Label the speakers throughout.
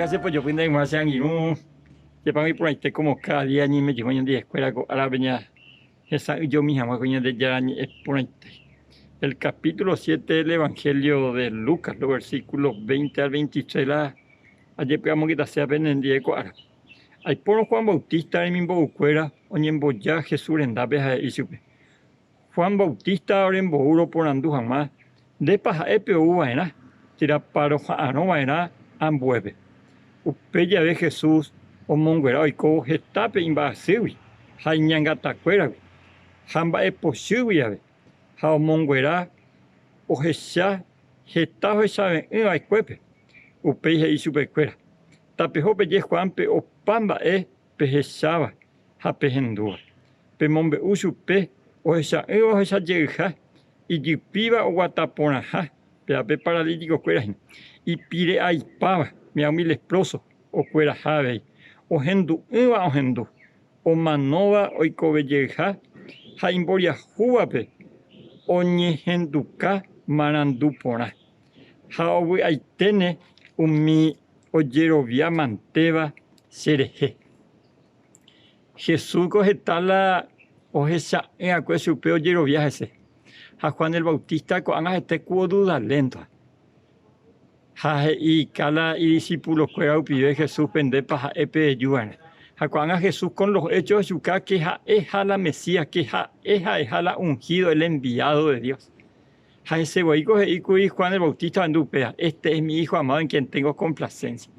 Speaker 1: Rory ha che pojopy ndéve g̃uarã che angirũ, jepágui iporãite como cada día ñaime jey ñandivekuéra ko árape ñahesa'ỹijomi hag̃ua ko Ñandejára ñe'ẽ porãite. El capítulo 7 del Evangelio de Lucas, los versículos 20 al 23 la ajepy'amongetaséva penendie ko árape. Aipórõ Juan Bautista remimbo'ukuéra oñemboja Jesús rendápe ha he'i chupe, Juan Bautista orembou roporandu hag̃ua, Ndépa ha'e pe ou va'erã, térãpa roha'arõ va'erã ambuépe? Upe jave Jesús omonguera oikóvo hetápe imba'asýgui ha iñangatakuéragui, ha mba'epochýgui ave, ha omonguera ohecha heta ohechave'ỹ va'ekuépe. Upéi he'i chupekuéra, Tapeho peje Juánpe opa mba'e pehecháva ha pehendúva. Pemombe'u chupe ohecha'ỹva ohechajeyha, ijypíva oguata porãha, péva pe paralítikokuéra hína, ipire'aipáva, péva umi lepróso okueraha avei, ohendu'ỹva ohendu, omanóva oikovejeyha ha imboriahúvape oñehenduka marandu porã. Ha ovy'aiténe umi ojerovia mantéva cherehe. Jesús ko heta la ohecha'ỹ va'ekue chupe ojerovia hese. Ha Juan el Bautista ko'ág̃a hete ku oduda lénto. Ha he'ika la idisipulokuéra rupive Jesúspe ndépa ha'e peju va'erã. Ha ko'ág̃a Jesús con los hechos ohechuka ke ha'eha la Mesías, ke ha'e ha'eha la ungido, el enviado de Dios. Ha hese voi ko he'i kuri Juan el Bautista ohendu upéva, Este es mi Hijo amado en quien tengo complacencia.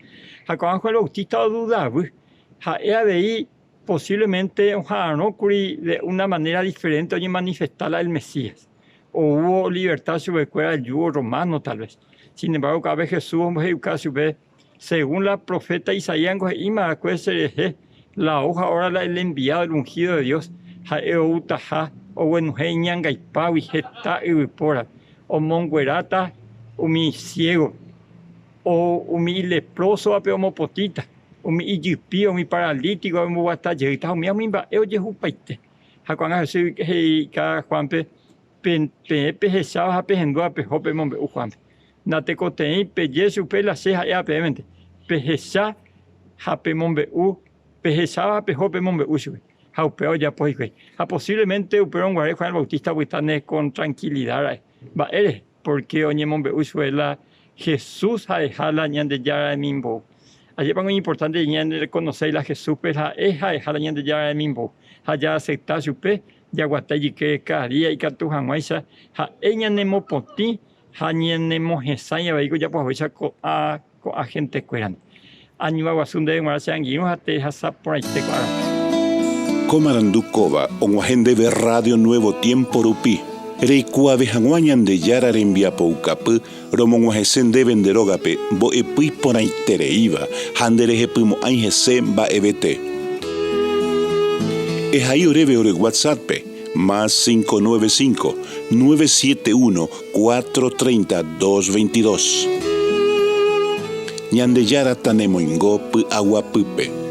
Speaker 1: Ha ko'ág̃a Juan el Bautista odudavy. Ha'e avei posiblemente oha'arõ kuri de una manera diferente oñemanifesta la el Mesías, oúvo oliberta chupekuéra el yugo romano tal vez. Sin embargo, ko'ápe Jesús ombohe'uka chupe, según la profeta Isaías niko he'íma va'ekue cherehe, la ou ha'óra la el enviado, el ungido de Dios, ha'e outaha oguenohẽ iñangaipágui heta yvypórape, omongueráta umi ciégope, umi ileprósovape omopotĩta. Umi ijypi, umi paralítiko omboguata jeýta ha umíva umi mba'e ojehupaite. Ha ko'ág̃a Jesús he'ika Juánpe, Peẽ pehecháva ha pehendúva peho pemombe'u Juánpe. Natekotevẽi peje chupe la che ha'éva peẽmente, pehecha ha pemombe'u, pehecháva ha peho pemombe'u chupe. Ha upéva ojapo hikuái. Ha posívlemente upérõ guare Juan el Bautista opytáne con trankilida ra'e. Mba'ére? Pórke oñemombe'u chupe la Jesús ha'eha la Ñandejára remimbou. Ajépa iñimportánte ñanerekonoséi la Jesúspe ha'e ha'eha la Ñandejára remimbou ha jaasepta chupe jaguata ijykére káda día ikatu hag̃uáicha ha'e ñanemopotĩ ha ñanemohesãi avei ko japohaguéicha ko'ã ko'ã hentekuérandi. Añua guasu ndéve g̃uarã che angirũ ha tehasa porãite ko árape.
Speaker 2: Ko marandu kóva og̃uahẽ ndéve Radio Nuevo Tiempo rupi. Reikuaave hag̃ua Ñandejára rembiapoukapy romog̃uahẽse ndéve nde rógape mbo'epy iporãitereíva ha nderehepymo'ãi hese mba'evete. Ehai oréve ore WhatsApp-pe, más 595 971 430 222. Ñandejára tanemoingo py'aguapýpe.